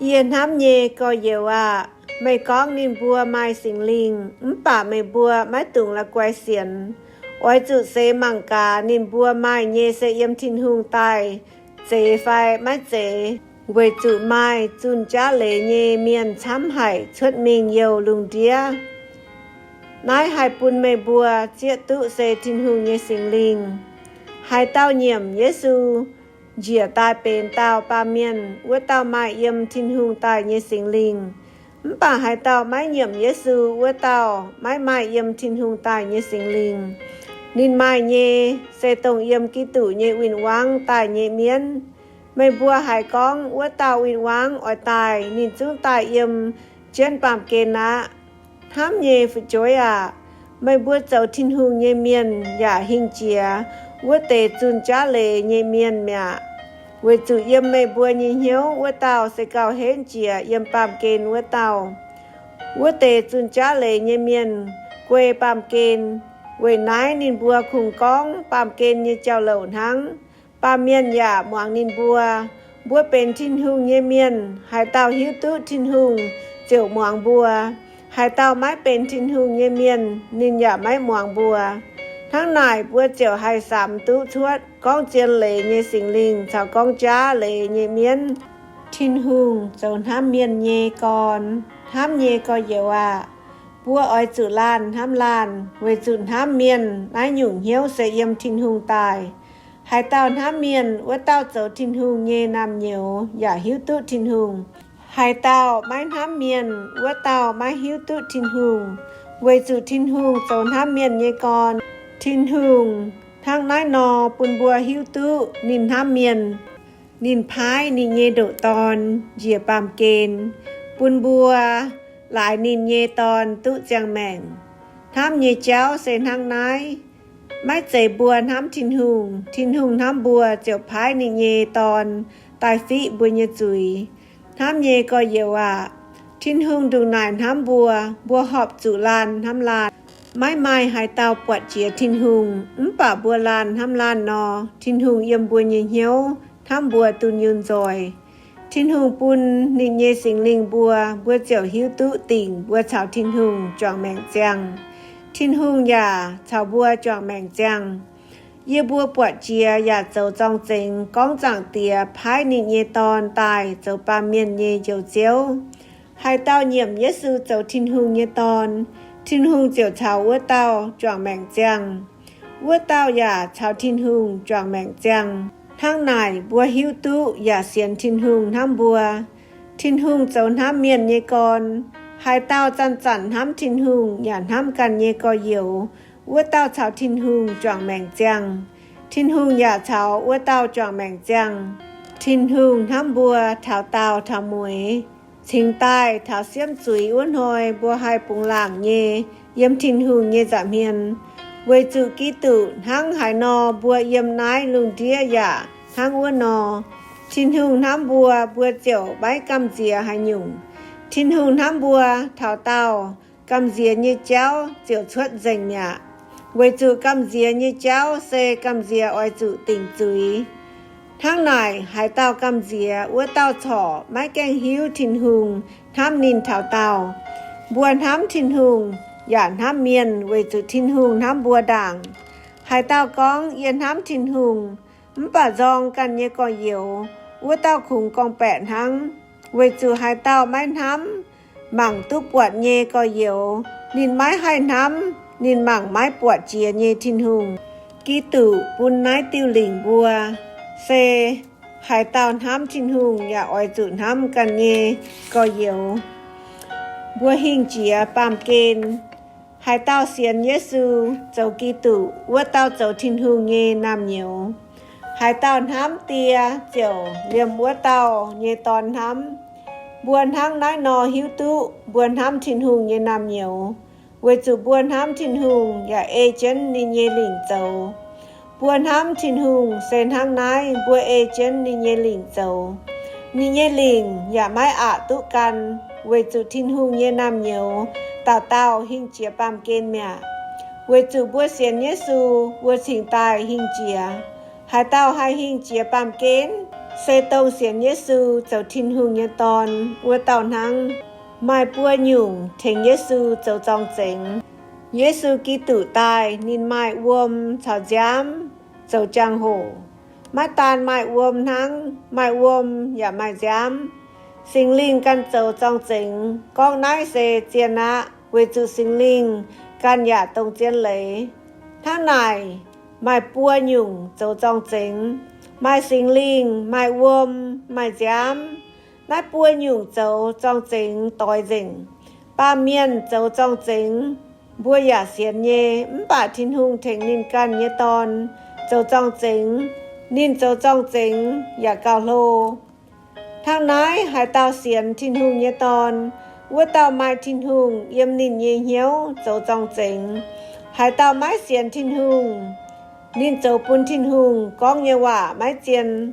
Yie hnamv nyei gorx-youz aah! Meih gorngv ninh mbuo maaih Singx Lingh, mv baac meih mbuo maiv dungx la'guaih sienx. Oix zuqc seix mangc gaax ninh mbuo maaih nyei se yiem Tin-Hungh daaih zeiz fai maiv zeiz, weic zuqc maaih zunh jaav leiz nyei mienh camv haic cuotv mingh youh lungh ndiev. Naaiv haih bun meih mbuo zieqv duqv se Tin-Hungh nyei Singx Lingh. Haaix dauh nyiemc Yesu njiec daaih benx dauh baamh mienh, wuov dauh maaih yiem Tin-Hungh daaih nyei Singx Lingh. Mv baac haaix dauh maiv nyiemc Yesu, wuov dauh maiv maaih yiem Tin-Hungh daaih nyei Singx Lingh. Ninh maaih nyei se dongh yiem Giduc nyei win-wangv daaih nyei mienv. Meih mbuo haiz gorngv wuov dauh win-wangv oix daaih, ninh zungv daaih yiem jienv baamh gen aqv. Hnamv nyei fu'jueiv aah! Meih mbuo zoux Tin-Hungh nyei mienh yaac hingh jiex wuov deix zunh jaav leiz nyei mienh mi'aqv, weic zuqc yiem meih mbuo nyei hnyouv wuov dauh se gauh henv jiex yiem baamh gen wuov dauh. Wuov deix zunh jaav leiz nyei mienh guei baamh gen. Weic naaiv ninh mbuo kungx gorngv baamh gen nyei jauv-louc hnangv. Baamh mienh yaac muangx ninh mbuo. Mbuo benx Tin-Hungh nyei mienh, haaix dauh hiuv duqv Tin-Hungh ziouc muangx mbuo. Haaix dauh maiv benx Tin-Hungh nyei mienh, ninh yaac maiv muangx mbuo. Hnangv naaic mbuo ziouc haih samx duqv cuotv gorngv zien leiz nyei Singx Lingh caux gorngv jaav leiz nyei mienv. Tin-Hungh zoux hnamv mienh nyei gorn. Hnamv nyei gorx-youz aah! Mbuo oix zuqc laanh hnamv laanh, weic zuqc hnamv mienh naaiv nyungc hnyouv se yiem Tin-Hungh daaih. Haaix dauh hnamv mienh, wuov dauh zoux Tin-Hungh nyei naamh nyouz yaac hiuv duqv Tin-Hungh. Haaix dauh maiv hnamv mienh, wuov dauh maiv hiuv duqv Tin-Hungh, weic zuqc Tin-Hungh zoux hnamv mienh nyei gorn. Tin-Hungh hnangv naaiv nor bun mbuo hiuv duqv ninh hnamv mienh. Ninh paaiv ninh nyei ndoqc Dorn njiec baamh gen bun mbuo laaix ninh nyei Dorn duqv ziangh maengc. Hnamv nyei jauv se hnangv naaiv. Maiv zeiz mbuo hnamv Tin-Hungh, Tin-Hungh hnamv mbuo ziouc paaiv ninh nyei Dorn daaih fiqv mbuo nyei zuiz. Hnamv nyei gorx-youz aah! Tin-Hungh ndongc naaic hnamv mbuo, mbuo horpc zuqc laanh hnamv laanh. Maiv maaih haaix dauh buatc jiex Tin-Hungh. Mv baac mbuo laanh hnamv laanh nor, Tin-Hungh yiem mbuo nyei hnyouv hnamv mbuo dunh yunh nzoih. Tin-Hungh bun ninh nyei Singx Lingh mbuo, mbuo ziouc hiuv duqv dingc mbuo caux Tin-Hungh juangc maengc ziangh. Tin-Hungh yaac caux mbuo juangc maengc ziangh. Yie mbuo buatc jiex yaac zoux zorng-zengx gorngv Zaangc Diex paaiv ninh nyei Dorn daaih zoux baamh mienh nyei Njoux Ziouv. Haaix dauh nyiemc Yesu zoux Tin-Hungh nyei Dorn, Tin-Hungh ziouc caux wuov dauh juangc maengc ziangh. Wuov dauh yaac caux Tin-Hungh juangc maengc ziangh. Hnangv naaic mbuo hiuv duqv yaac sienx Tin-Hungh hnamv mbuo. Tin-Hungh zoux hnamv mienh nyei gorn. Haaix dauh zanc-zanc hnamv Tin-Hungh yaac hnamv ganh nyei gorx-youz, wuov dauh caux Tin-Hungh juangc maengc ziangh. Tin-Hungh yaac caux wuov dauh juangc maengc ziangh. Tin-Hungh hnamv mbuo taux daauh taux mueiz, cingx daaih taux siemv zuiz wuov hnoi mbuo haih bungx laangc nyei yiem Tin-Hungh nyei nza'hmien. Weic zuqc Giduc hnangv haaix nor, mbuo yiem naaiv lungh ndiev yaac hnangv wuov nor. Tin-Hungh hnamv mbuo, mbuo ziouc maiv gamh nziex haaix nyungc. Tin-Hungh hnamv mbuo taux daauh, gamh nziex nyei jauv ziouc cuotv nzengc mi'aqv. Weic zuqc gamh nziex nyei jauv se gamh nziex oix zuqc dingc zuiz. Hnangv naaic, haaix dauh gamh nziex, wuov dauh corc maiv gaengh hiuv Tin-Hungh hnamv ninh taux daauh. Mbuo hnamv Tin-Hungh yaac hnamv mienh weic zuqc Tin-Hungh hnamv mbuo ndaangc. Haaix dauh gorngv, Yie hnamv Tin-Hungh, mv baac nzorng ganh nyei gorx-youz, wuov dauh kungx gorngv-baeqc hnangv. Weic zuqc haaix dauh maiv hnamv mangc duqv buatc nyei gorx-youz, ninh maiv haih hnamv ninh mangc maiv buatc jiex nyei Tin-Hungh. Giduc bun naaiv diuh lingc mbuo se haaix dauh hnamv Tin-Hungh yaac oix zuqc hnamv ganh nyei gorx-youz. Mbuo hingh jiex baamh gen. Haaix dauh sienx Yesu zoux Giduc, wuov dauh zoux Tin-Hungh nyei naamh nyouz. Haaix dauh hnamv Die ziouc liemh wuov dauh nyei dorn hnamv. Mbuo hnangv naaiv nor hiuv duqv mbuo hnamv Tin-Hungh nyei naamh nyouz, weic zuqc mbuo hnamv Tin-Hungh yaac ei jienv ninh nyei lingc zoux. Mbuo hnamv Tin-Hungh se hnangv naaiv, mbuo ei jienv ninh nyei lingc zoux. Ninh nyei lingc yaac maiv aqc duqv gan, weic zuqc Tin-Hungh nyei naamh nyouz dauh dauh hingh jiex baamh gen mi'aqv. Weic zuqc mbuo sienx Yesu, mbuo cingx daaih hingh jiex. Haaix dauh haih hingh jiex baamh gen? se dongh sienx Yesu zoux Tin-Hungh nyei Dorn wuov dauh hnangv. Maaih buo nyungc tengx Yesu zoux zorng-zengx. Yesu Giduc daaih ninh maaih wuom caux nziaamv zoux jangx-hoc. Maiv daan maaih wuom hnangv, maaih wuom yaac maaih nziaamv. Singx Lingh ganh zoux zorng-zengx. Gorngv naaiv se zien aqv, weic zuqc Singx Lingh ganh yaac dongh zien leiz. Hnangv naaic, maaih buo nyungc zoux zorng-zengx, maaih Singx Lingh, maaih wuom, maaih nziaamv. Naaiv buo nyungc zoux zorng-zengx doix nzengc. Baamh mienh zoux zorng-zengx, mbuo yaac sienx nyei, mv baac Tin-Hungh tengx ninh ganh nyei Dorn zoux zorng-zengx. Ninh zoux zorng-zengx yaac gauh hlo. Hnangv naaiv, haaix dauh sienx Tin-Hungh nyei Dorn, wuov dauh maaih Tin-Hungh yiem ninh nyei hnyouv zoux zorng-zengx. Haaix dauh maiv sienx Tin-Hungh, ninh zoux bun Tin-Hungh gorngv nyei waac maiv zien,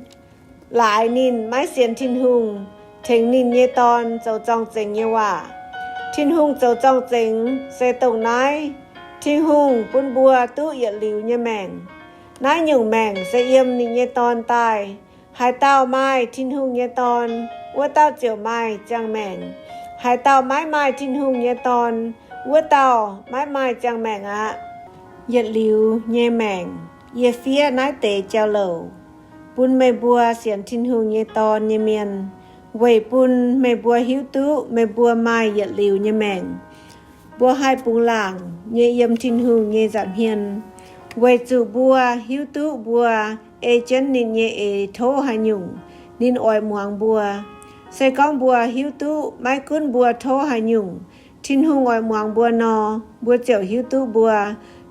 laaix ninh maiv sienx Tin-Hungh tengx ninh nyei Dorn zoux zorng-zengx nyei waac. Tin-Hungh zoux zorng-zengx se dongh naaiv. Tin-Hungh bun mbuo duqv yietc liuz nyei maengc. Naaiv nyungc maengc se yiem ninh nyei Dorn daaih. Haaix dauh maaih Tin-Hungh nyei Dorn, wuov dauh ziouc maaih ziangh maengc. Haaix dauh maiv maaih Tin-Hungh nyei Dorn, wuov dauh maiv maaih ziangh maengc aqv. Yietc liuz nyei maengc, yie fiev naaiv deix jauv-louc bun meih mbuo sienx Tin-Hungh nyei Dorn nyei mienh, weic bun meih mbuo hiuv duqv meih mbuo maaih yietc liuz nyei maengc. Mbuo haih bungx laangc nyei yiem Tin-Hungh nyei nza'hmien, weic zuqc mbuo hiuv duqv mbuo ei jienv ninh nyei eix tov haaix nyungc, ninh oix muangx mbuo. Se gorngv mbuo hiuv duqv maiv gunv mbuo tov haaix nyungc, Tin-Hungh oix muangx mbuo nor, mbuo ziouc hiuv duqv mbuo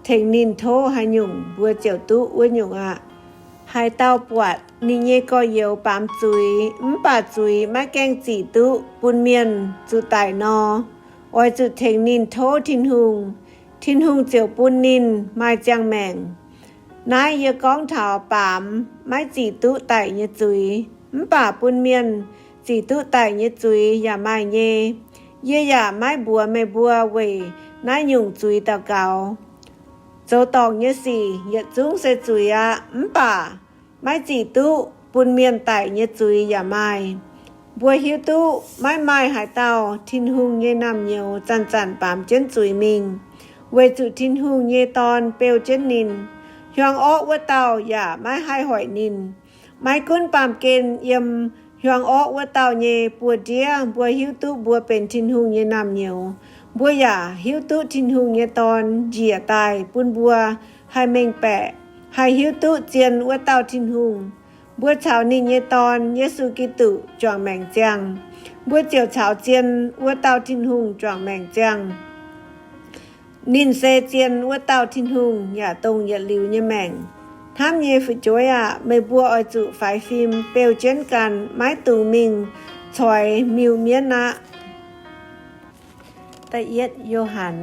tengx ninh tov haaix nyungc, mbuo ziouc duqv wuov nyungc aqv. Haaix dauh buatc ninh nyei gorx-youz baamz zuiz, mv baac zuiz maiv gaengh zic duqv bun mienh zuqc daic nor, oix zuqc tengx ninh tov Tin-Hungh, Tin-Hungh ziouc bun ninh maaih ziangh maengc. Naaiv yie gorngv taux baamz maiv zic duqv daic nyei zuiz, mv baac bun mienh zic duqv daic nyei zuiz yaac maaih nyei. Yie yaac maiv mbuox meih mbuo weic naaiv nyungc zuiz daux gaux. Zoux dorngc nyei sic yietc zungv se zuiz aqv, mv baac maiv zic duqv bun mienh daic nyei zuiz yaac maaih. Mbuo hiuv duqv maiv maaih haaix dauh Tin-Hungh nyei naamh nyouz zanc-zanc baamz jienv zuiz mingh, weic zuqc Tin-Hungh nyei Dorn beu jienv ninh. Hiuang orqv wuov dauh yaac maiv haih hoic ninh. Maiv gunv baamh gen yiem hiuang orqv wuov dauh nyei buoz-ndiev mbuo hiuv duqv mbuo benx Tin-Hungh nyei naamh nyouz, mbuo yaac hiuv duqv Tin-Hungh nyei Dorn njiec daaih bun mbuo haih mengh baeqc, haih hiuv duqv zien wuov dauh Tin-Hungh. Mbuo caux ninh nyei Dorn, Yesu Giduc, juangc maengc ziangh, mbuo ziouc caux zien wuov dauh Tin-Hungh juangc maengc ziangh. Ninh se zien wuov dauh Tin-Hungh yaac dongh yietc liuz nyei maengc. Hnamv nyei fu'jueiv aah! Meih mbuo oix zuqc faix fim beu jienv ganh, maiv dungx mingh coix miuc-mienv aqv. Da'yietv Yo^han,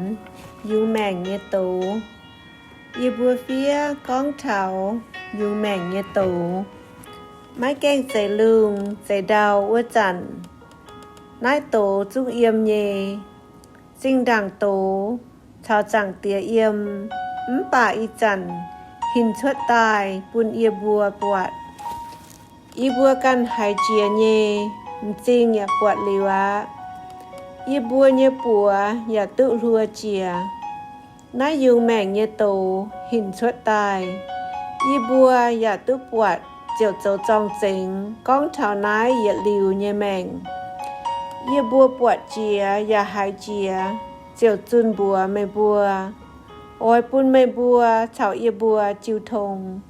yungz maengc nyei doz. Yie mbuo fiev gorngv taux yungz maengc nyei doz. Maiv gaengh zeix lungh zeix ndau wuov zanc, naaiv doz zungv yiem nyei. Zinh ndaangc doz caux Zaangc Diex yiem, mv baac ih zanc hinc cuotv daaih bun yie mbuo buatc. Yie mbuo ganh haiz jiex nyei, m'zing yaac buatc liuz aqv. Yie mbuo nyei buoz yaac duqv hluo jiex. Naaiv yungz maengc nyei doz hinc cuotv daaih, yie mbuo yaac duqv buatc ziouc zoux zorng-zengx gorngv taux naaiv yietc liuz nyei maengc. Yie mbuo buatc jiex yaac haiz jiex ziouc zunh mbuox meih mbuo, oix bun meih mbuo caux yie mbuo jiu tong.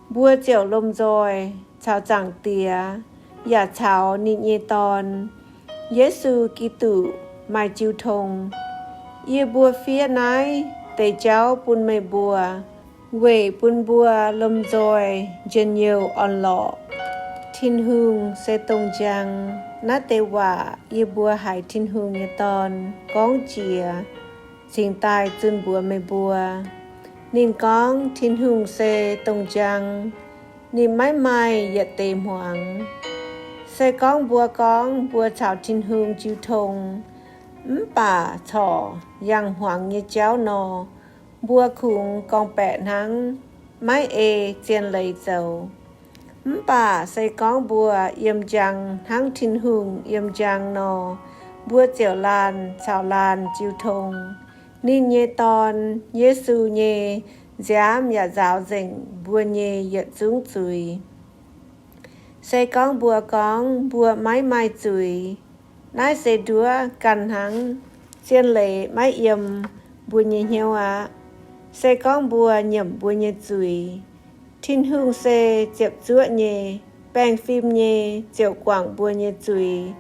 Mbuo ziouc lomh nzoih caux Zaangc Diex yaac caux ninh nyei Dorn, Yesu Giduc, maaih jiu tong. Yie mbuo fiev naaiv deix jauv bun meih mbuo, weic bun mbuo lomh nzoih njien-youh orn-lorqc. Tin-Hungh se dongh njang. Naaiv deix waac yie mbuo haiz Tin-Hungh nyei Dorn gorngv jiex cingx daaih zunh mbuox meih mbuo. Ninh gorngv, Tin-Hungh se dongh njang. Ninh maiv maaih yietc deix hmuangx. Se gorngv mbuo gorngv mbuo caux Tin-Hungh jiu tong, mv baac corc yangh hmuangx nyei jauv nor, mbuo kungx gorngv-baeqc hnangv, maiv ei zien leiz zoux. Mv baac se gorngv mbuo yiem njang hnangv Tin-Hungh yiem njang nor, mbuo ziouc laanh caux laanh jiu tong. Ninh nyei Dorn, Yesu, nyei nziaamv yaac nzaaux nzengc mbuo nyei yietc zungv zuiz. Se gorngv mbuo gorngv mbuo maiv maaih zuiz, naaiv se nduov ganh hnangv. Zien leiz maiv yiem mbuo nyei hnyouv aqv. Se gorngv mbuo nyiemc mbuo nyei zuiz, Tin-Hungh se ziepc zuoqv nyei, baengh fim nyei, ziouc guangc mbuo nyei zuiz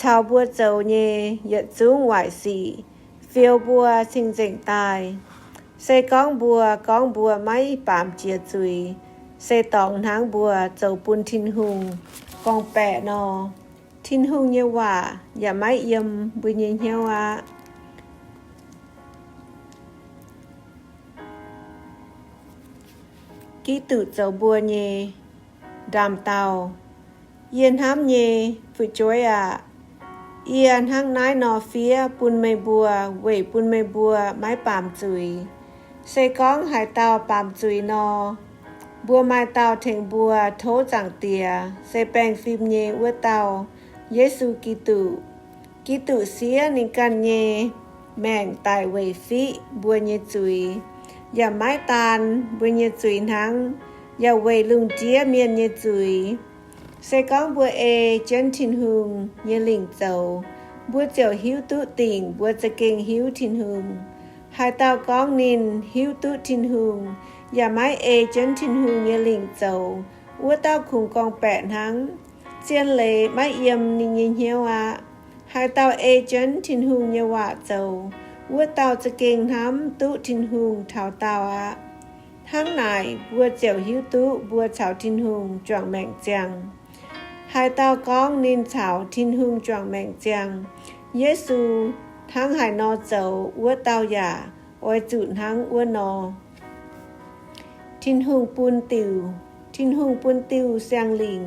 caux mbuo zoux nyei yietc zungv waaic sic, fioux mbuo cing-nzengc daaih. Se gorngv mbuo gorngv mbuo maiv baamz jiex zuiz, se dorngx hnangv mbuo zoux bun Tin-Hungh gorngv-baeqc nor, Tin-Hungh nyei waac yaac maiv yiem mbuo nyei hnyouv aqv. Giduc zoux mbuo nyei ndaamv-daauh. Yie hnamv nyei fu'jueiv aac, yie hnangv naaiv nor fiev bun meih mbuo weic bun meih mbuo maiv baamz zuiz. Se gorngv haaix dauh baamz zuiz nor, mbuo maaih dauh tengx mbuo tov Zaangc Diex, se baengh fim nyei wuov dauh, Yesu Giduc. Giduc siev ninh ganh nyei maengc daic weic fiqv mbuo nyei zuiz, yaac maiv daan mbuo nyei zuiz hnangv, yaac weic lungh ndiev mienh nyei zuiz. Se gorngv mbuo ei jienv Tin-Hungh nyei lingc zoux, mbuo ziouc hiuv duqv dingc mbuo za'gengh hiuv Tin-Hungh. Haaix dauh gorngv ninh hiuv duqv Tin-Hungh yaac maiv ei jienv Tin-Hungh nyei lingc zoux, wuov dauh kungx gorngv-baeqc hnangv. Zien leiz maiv yiem ninh nyei hnyouv aqv. Haaix dauh ei jienv Tin-Hungh nyei waac zoux, wuov dauh za'gengh hnamv duqv Tin-Hungh taux daauh aqv. Hnangv naaic mbuo ziouc hiuv duqv mbuo caux Tin-Hungh juangc maengc ziangh. Haaix dauh gorngv ninh caux Tin-Hungh juangc maengc ziangh, Yesu hnangv haaix nor zoux, wuov dauh yaac oix zuqc hnangv wuov nor. Tin-Hungh bun diuc, Tin-Hungh bun diuh siang-lingc.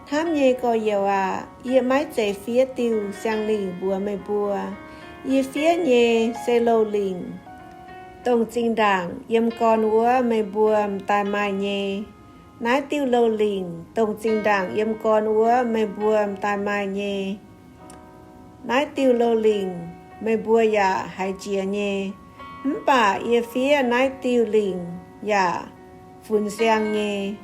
Hnamv nyei gorx-youz aac, yie maiv zeiz fiev diuh siang-lingc mbuox meih mbuo. Yie fiev nyei se loz-lingc, dongh zinh ndaangc yiem gorn wuov meih mbuo m'daaih maaih nyei. Naaiv diuh loz-lingc dongh zinh ndaangc yiem gorn wuov meih mbuo m'daaih maaih nyei. Naaiv diuh loz-lingc meih mbuo yaac haiz jiex nyei. Mv baac yie fiev naaiv diuh lingc yaac funx siang nyei.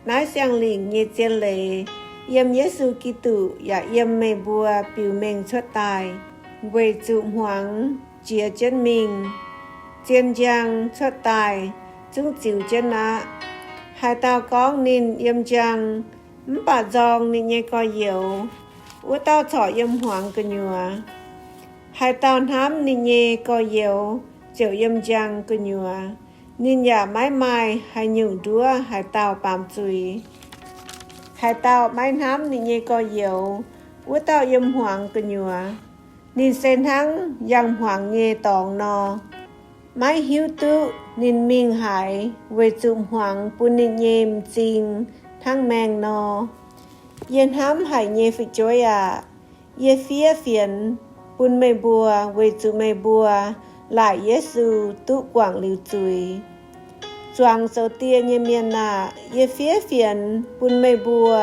Naaiv siang-lingc nyei zien leiz yiem Yesu Giduc yaac yiem meih mbuo biux mengh cuotv daaih, weic zuqc hmuangx jiex jienv mingh, zien njang cuotv daaih zungv ziux jienv aqv. Haaix dauh gorngv ninh yiem njang mv baac nzorng ninh nyei gorx-youz, wuov dauh corc yiem hmuangx gu'nyuoz. Haaix dauh hnamv ninh nyei gorx-youz ziouc yiem njang gu'nyuoz. Ninh yaac maiv maaih haaix nyungc nduov haaix dauh baamz zuiz. Haaix dauh maiv hnamv ninh nyei gorx-youz, wuov dauh yiem hmuangx gu'nyuoz. Ninh se hnangv yangh hmuangx nyei dorngx nor, maiv hiuv duqv ninh mingh haaix, weic zuqc hmuangx bun ninh nyei m'zing hnangv maengh nor. Yie hnamv haic nyei fu'jueiv aac, yie fiev fienx bun meih mbuo weic zuqc meih mbuo laaic Yesu duqv guangc liuz zuiz. Zuangx zoux die nyei mienh aah! Yie fiev fienx bun meih mbuo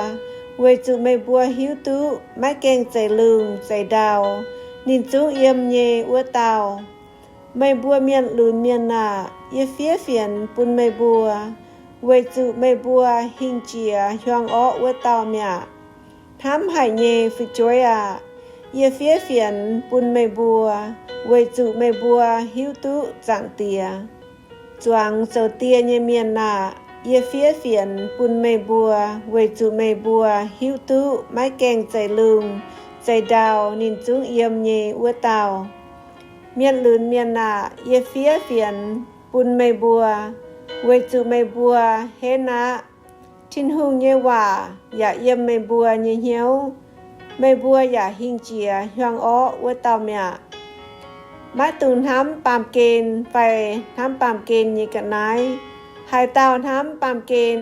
weic zuqc meih mbuo hiuv duqv maiv gaengh zeix lungh zeix ndau, ninh zungv yiem nyei wuov dauh. Meih mbuo mienh lunx mienh aah! Yie fiev fienx bun meih mbuo weic zuqc meih mbuo hingh jiex hiuang orqv wuov dauh mi'aqv. Hnamv haic nyei fu'jueiv aah! Yie fiev fienx bun meih mbuo weic zuqc meih mbuo hiuv duqv Zaangc Diex. Zuangx zoux die nyei mienh aah! Yie fiev fienx bun meih mbuo weic zuqc meih mbuo hiuv duqv maiv gaengh zeix lungh zeix ndau, ninh zungv yiem nyei wuov dauh. Mienh lunx mienh aah! Yie fiev fienx bun meih mbuo weic zuqc meih mbuo henv aqv. Tin-Hungh nyei waac yaac yiem meih mbuo nyei hnyouv. Meih mbuo yaac hingh jiex hiuang orqv wuov dauh mi'aqv. Maiv dungx hnamv baamh gen fai hnamv baamh gen nyei ga'naaiv. Haaix dauh hnamv baamh gen